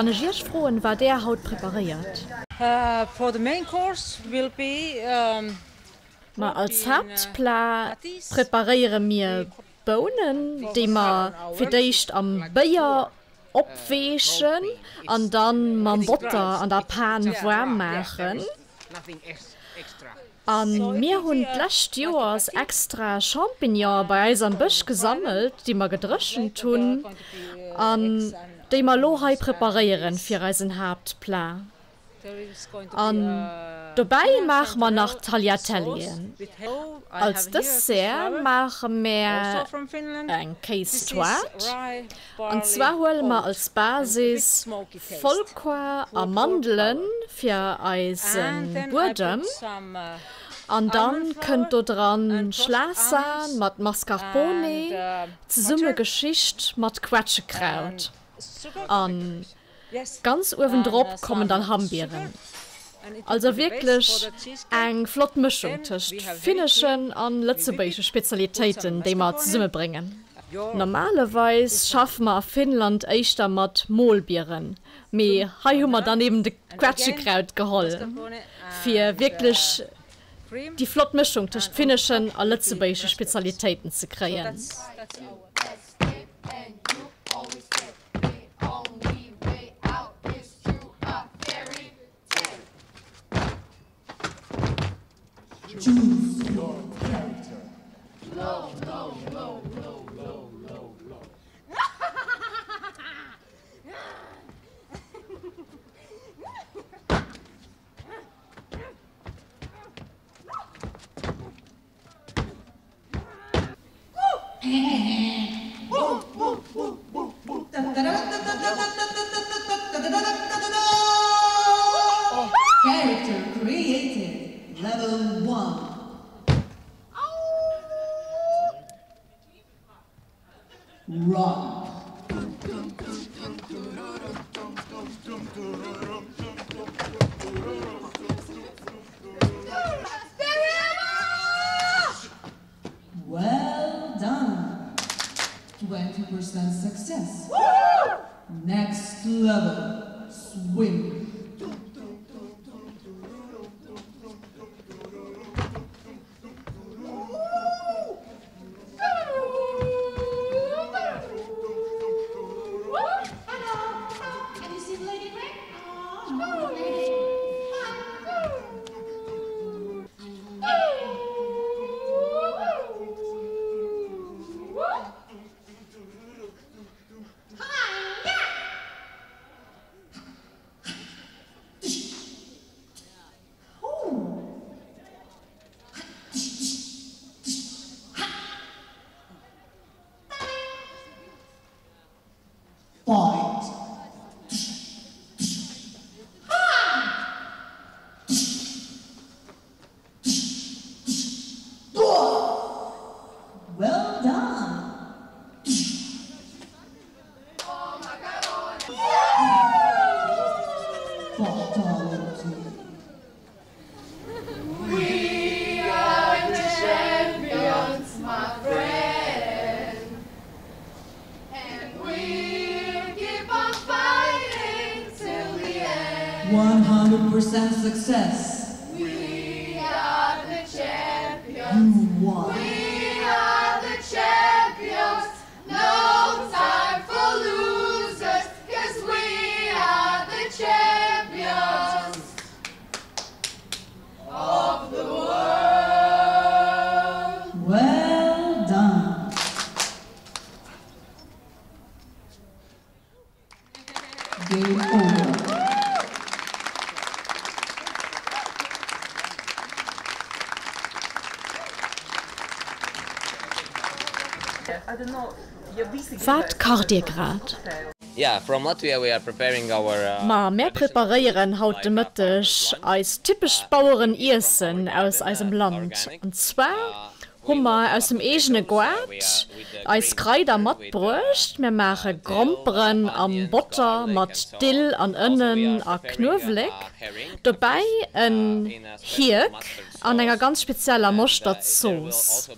Kann ech Iech froen, wat Där haut preparéiert? For the main course will be Ma als Haaptplat preparéiere mir Bounen, déi mer fir d'éischt am Béier opweechen an dann mam Botter an der Pan waarm maachen. A mir hunn d'lescht Joers extra Champignonen bei eis am Bësch gesammelt, déi mer gedréchent hunn an déi mer elo hei preparéieren fir eisen Haaptplat. An dobäi maache mer nach Tagliatellien. Als Dessert maache mär eng Kéistoart. An zwar huele mer als Basis Vollkoar a Mandelen fir eise Buedem. An dann kënnt do dran Schlagsahn mat Mascarpone, zesumme geschicht mat Quetschekraut. An Ganz uewendrop kommen dann Hammbieren. Also wierklech eng flott Mëschung tëscht finneschen an lëtzebuergesche Spezialitéiten, déi mer zesummebréngen. Normalerweis schaffe mer a Finnland éischter mat Molbieren, mee hei hu mer dann eben de Quetschekraut geholl, fir wierklech déi flott Mëschung tëscht finneschen a lëtzebuergesche Spezialitéiten ze kréien. Choose your character. Low, low, low, low, low, low, low. Character created. Level 1. Run. Well done. 20% success. Next level. Swim. Fight. Fatality. We are the champions, my friend. And we'll keep on fighting till the end. 100% success. We are the champions. You won. We are the champions. No time for losers, cause we are the champions of the world. Well done. Game over. Wat kacht dir grad? Ma mär preparéieren haut de Mëtteg eist typescht Bauereniessen aus eisem Land. An zwar hu mer aus dem eegene Goart eis Kraider matbruecht. Mär maache Gromperen am Botter mat Dill an Ënnen a Knuewelek, dobäi en Hierk an enger ganz spezieller Moschtertzooss.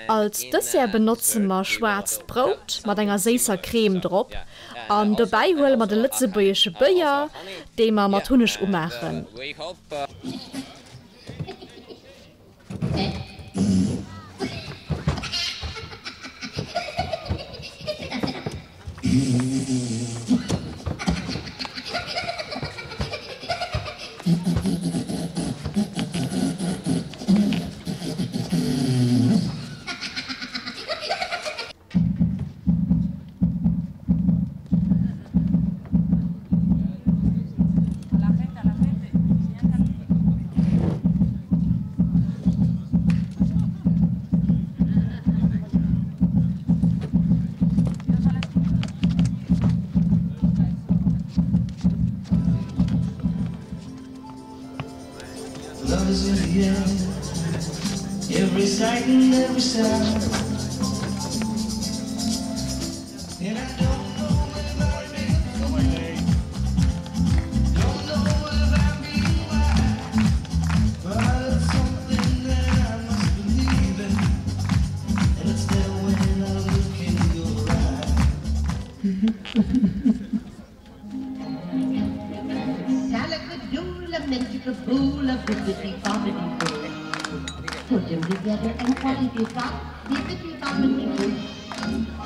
Als Dessert benotze mer schwaarzt Brout mat enger séisser Crème drop an dobäi huele mer de lëtzebuergesche Béier, dee mer mat Hunneg umaachen. Love is in the air Every sight and every sound And I don't know if I've been Don't know if I'm being wise But it's something that I must believe in And it's there when I look in your eyes Put them together and what have you got? Bippity boppity boo.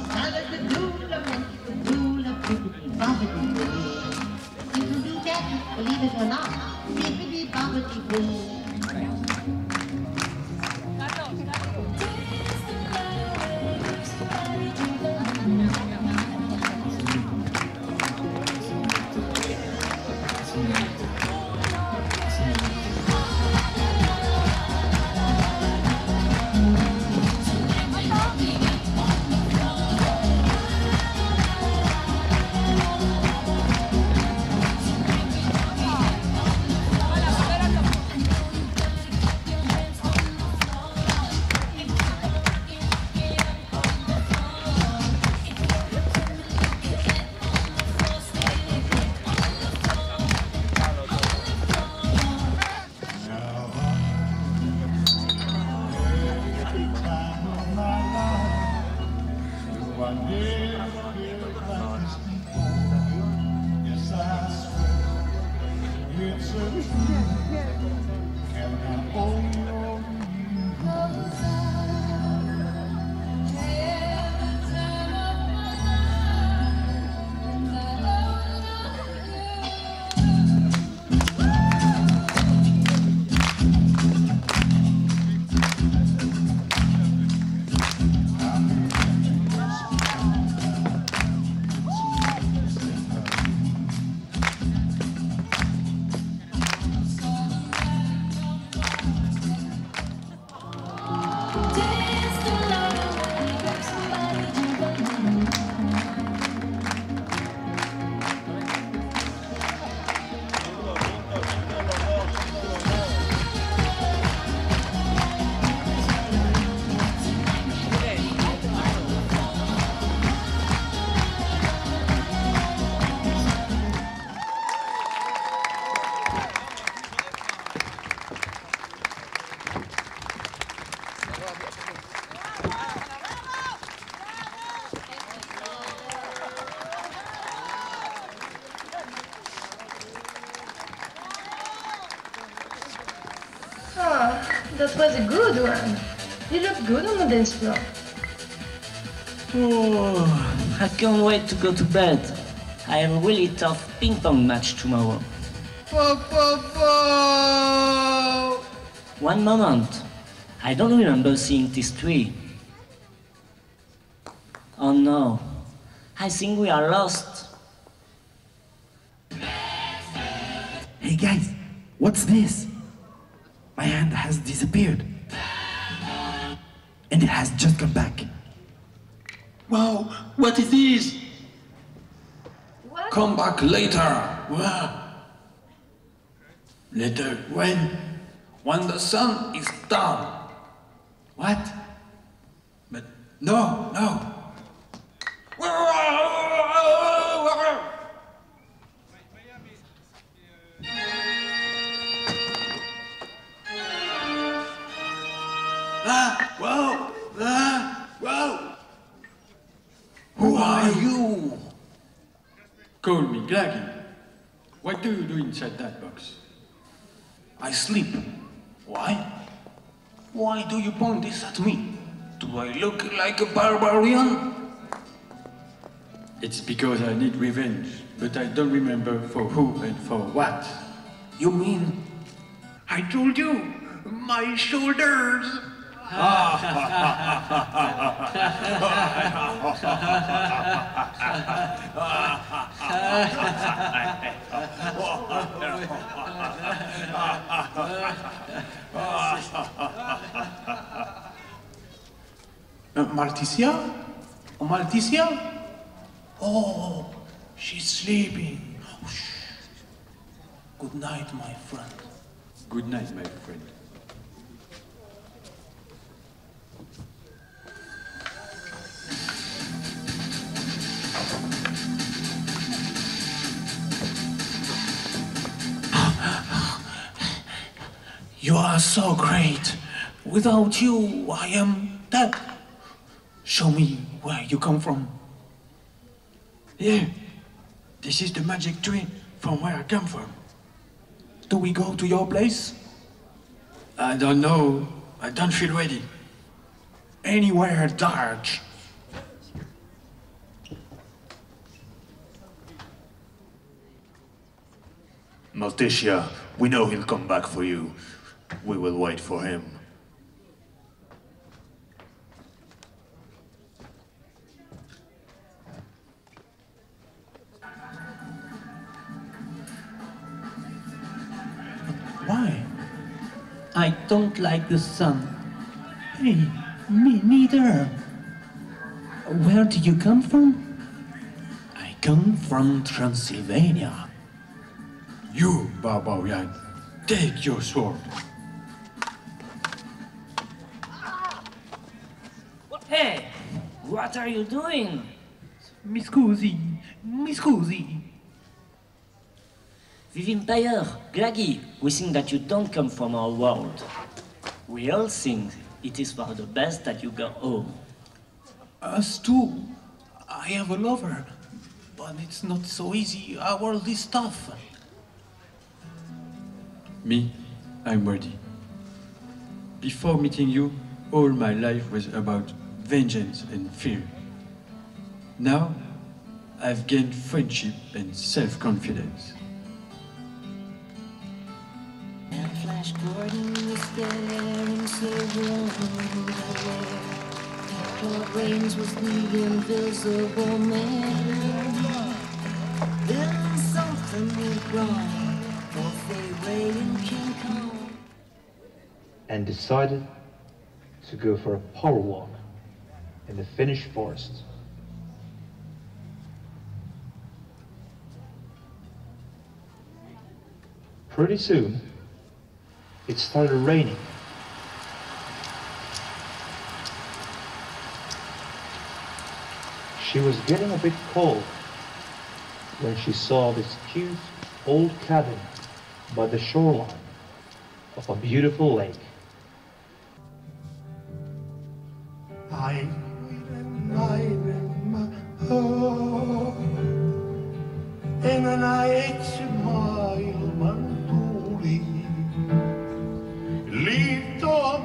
Salagadoola, mentikadoola, bippity boppity boo. You can do that, believe it or not. Bippity boppity boo. That was a good one. You look good on the dance floor. Oh, I can't wait to go to bed. I have a really tough ping pong match tomorrow. One moment. I don't remember seeing this tree. Oh no. I think we are lost. Hey guys, what's this? My hand has disappeared. And it has just come back. Wow, what is this? What? Come back later. Wow. Later when? When the sun is down. What? But no, no. Ah, whoa, ah, whoa. Who are you? Call me Glaggy. What do you do inside that box? I sleep. Why? Why do you point this at me? Do I look like a barbarian? It's because I need revenge, but I don't remember for who and for what. You mean I told you my shoulders. Uh, Malticia? Malticia? Oh, she's sleeping. Oh, shh. Good night, my friend. Good night, my friend. You are so great. Without you, I am dead. Show me where you come from. Here, this is the magic tree from where I come from. Do we go to your place? I don't know. I don't feel ready. Anywhere dark. Malticia, we know he'll come back for you. We will wait for him. Why? I don't like the sun. Hey, me neither. Where do you come from? I come from Transylvania. You, barbarian, take your sword. Hey, what are you doing? Mi scusi, mi scusi. Vivimpire, Glaggy, we think that you don't come from our world. We all think it is for the best that you go home. Us too. I have a lover, but it's not so easy. Our world is tough. Me, I'm ready. Before meeting you, all my life was about vengeance and fear. Now, I've gained friendship and self-confidence. And Flash Gordon was there and so aware. Claude Rains was the invisible man. Then something went wrong for Fay Wray and King Kong. And decided to go for a power walk in the Finnish forest. Pretty soon, it started raining. She was getting a bit cold when she saw this cute old cabin by the shoreline of a beautiful lake. Maailman tuuli. Liitto.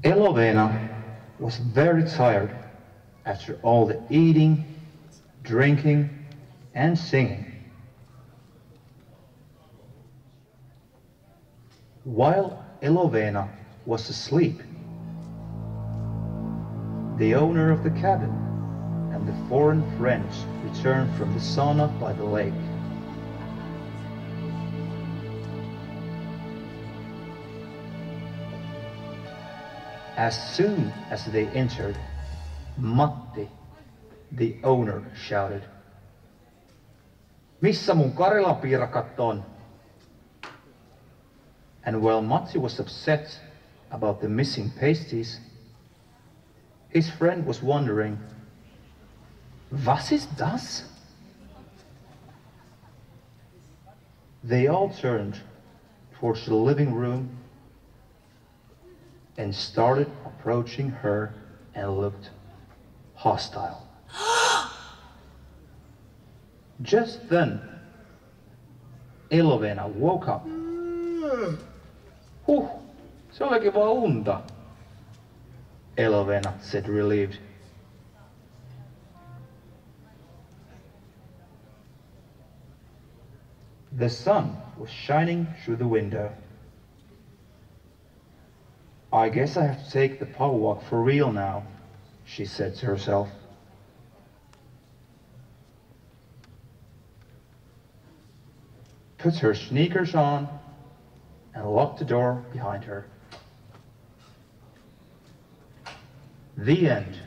Elovena was very tired after all the eating, drinking and singing. While Elovena was asleep, the owner of the cabin and the foreign friends returned from the sauna by the lake. As soon as they entered, Matti, the owner, shouted, Missä mun karjalanpiirakat on? And while Matti was upset about the missing pasties, his friend was wondering, Was ist das? They all turned towards the living room and started approaching her and looked hostile. Just then, Elovena woke up. Huh, se olikin vaan unta, Elovena said relieved. The sun was shining through the window. I guess I have to take the power walk for real now, she said to herself. Put her sneakers on and locked the door behind her. The end.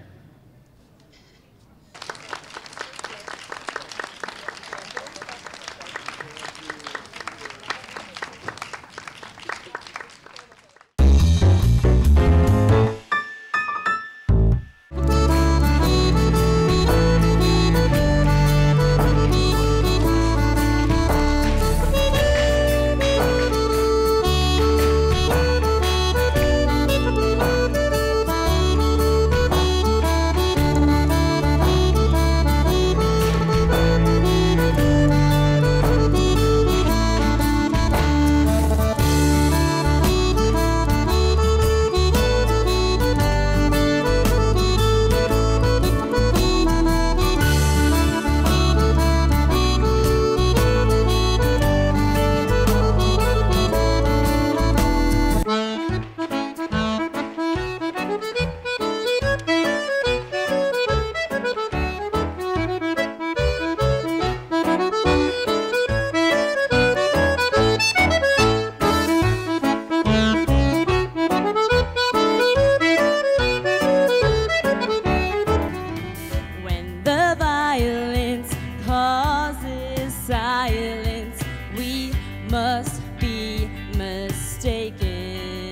When the violence causes silence, we must be mistaken.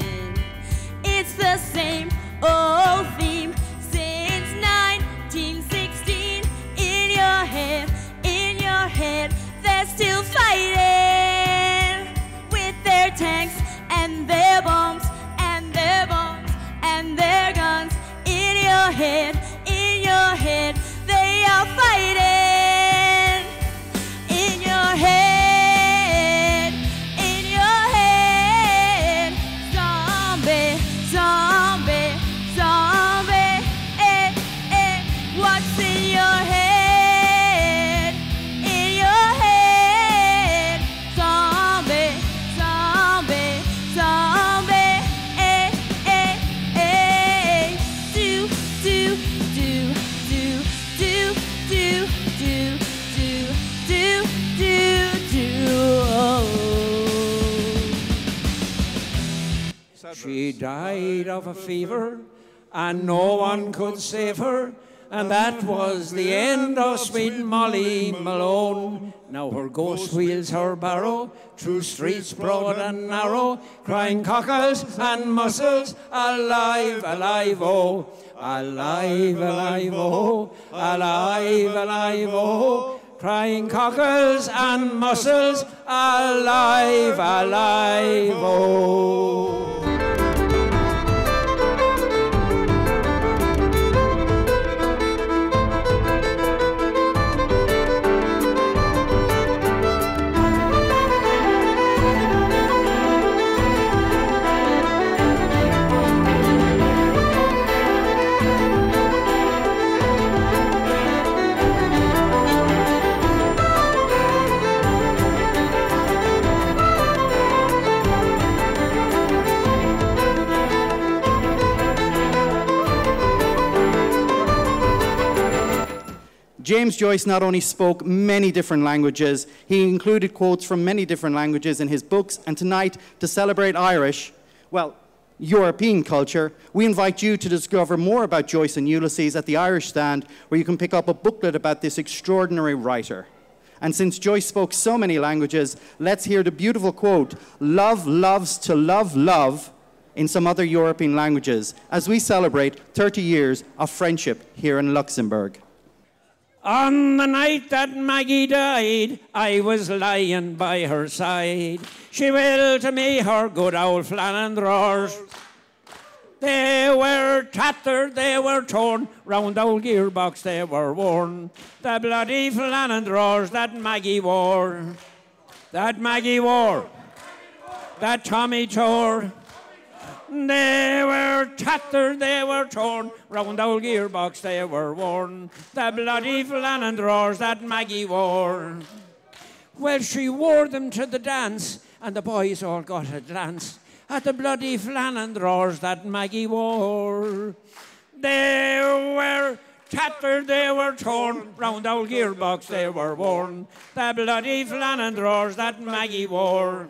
It's the same old theme since 1916 in your head, in your head, they're still fighting with their tanks and their bombs and their bombs and their guns in your head, in your head, they are fighting in your head, in your head, zombie, zombie, zombie, eh, eh, what's in your head? In your head, zombie, zombie, zombie, eh, eh, eh, do, do, do, do, do, do, do, do, do, do, do, oh. She died of a fever, and no one could save her. And that was the end of sweet Molly Malone. Now her ghost wheels her barrow through streets broad and narrow, crying cockles and mussels, alive, alive, oh, alive, alive, oh, alive, alive, oh, crying cockles and mussels, alive, alive, oh. James Joyce not only spoke many different languages, he included quotes from many different languages in his books, and tonight, to celebrate Irish, well, European culture, we invite you to discover more about Joyce and Ulysses at the Irish Stand, where you can pick up a booklet about this extraordinary writer. And since Joyce spoke so many languages, let's hear the beautiful quote, Love loves to love love, in some other European languages, as we celebrate 30 years of friendship here in Luxembourg. On the night that Maggie died, I was lying by her side. She willed to me her good old flannan drawers. They were tattered, they were torn, round old gearbox they were worn. The bloody flannan drawers that Maggie wore, that Maggie wore, that Tommy tore. They were tattered, they were torn, round old gearbox they were worn, the bloody flannan drawers that Maggie wore. Well, she wore them to the dance, and the boys all got a glance at the bloody flannan drawers that Maggie wore. They were tattered, they were torn, round old gearbox they were worn, the bloody flannan drawers that Maggie wore.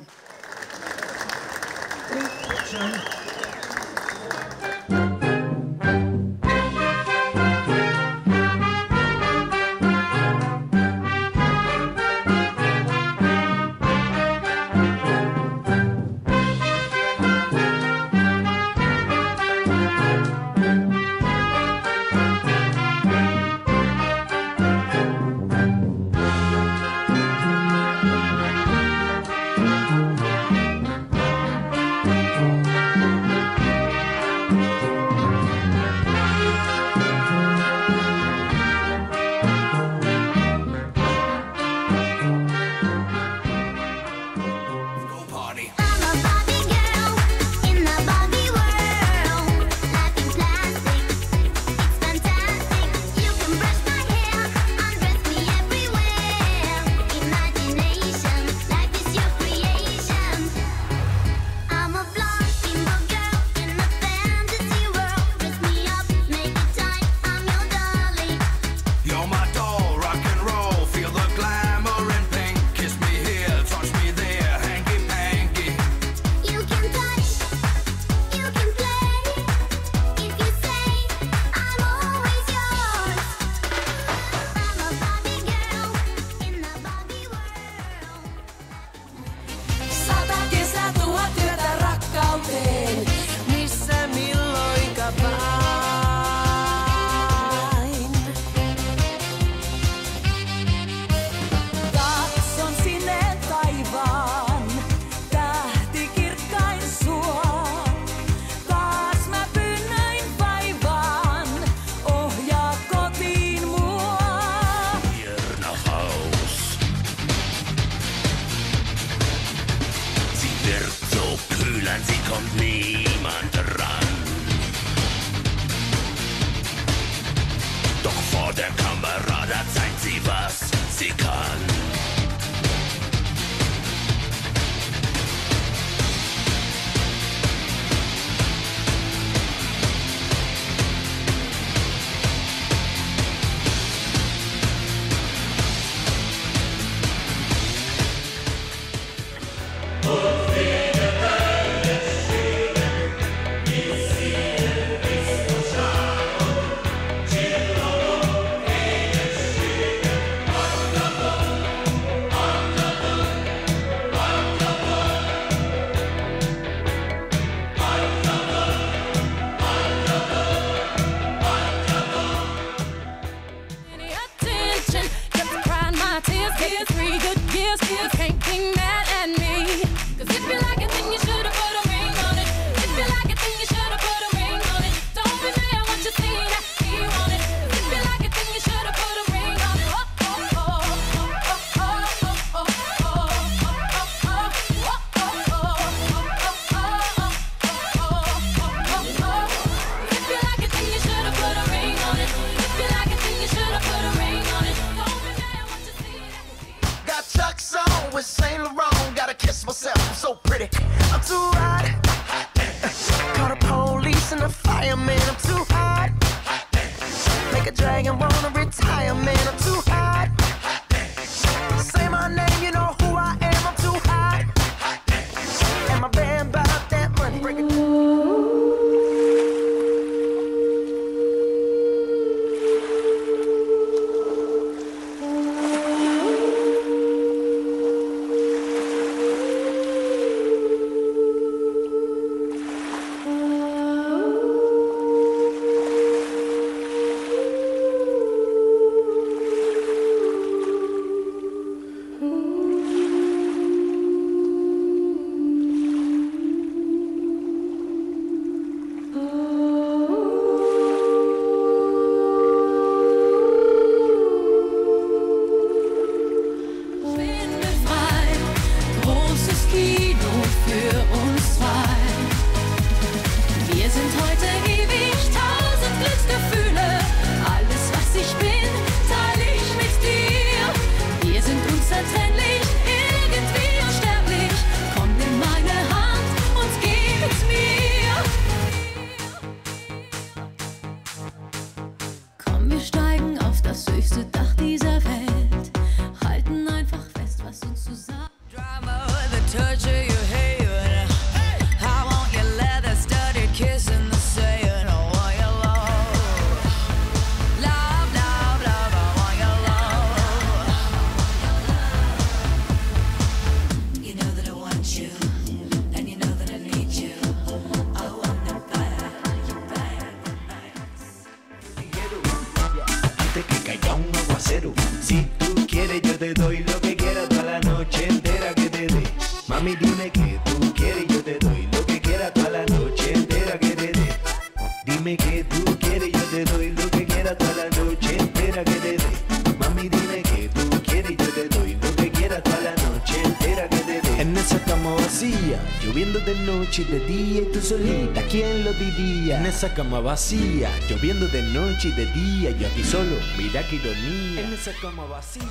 Fireman, I'm too hot. Make a dragon wanna retire, man. I'm too noche y de día y tú solita, ¿quién lo diría? En esa cama vacía, lloviendo de noche y de día, yo aquí solo, mira qué ironía. En esa cama vacía.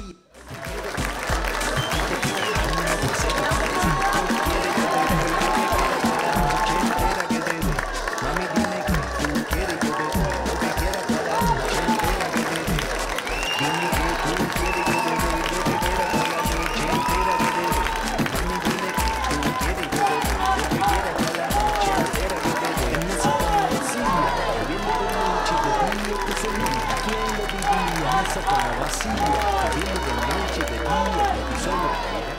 Vacía, lloviendo de noche y de día, yo aquí solo, mira.